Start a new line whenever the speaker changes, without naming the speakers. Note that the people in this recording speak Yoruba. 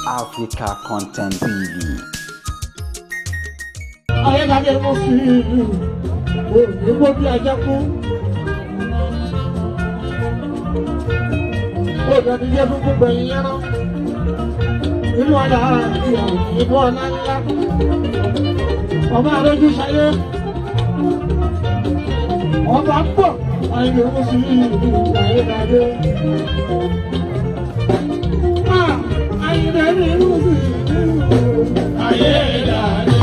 Africa Content TV.
Ayédáde mú sí ìlú òní gbó bí ajá kú. Òdàdí jẹ́ fún gbogbo ẹ̀yìn yẹn náà. Inú ọ̀la inú ọ̀la ńlá. Ọba àrẹ́jú ṣayé. Ọba ń bọ̀ ayédáde mú sí ìlú ayédáde. Ayédáde mú sí ìlú ayédáde.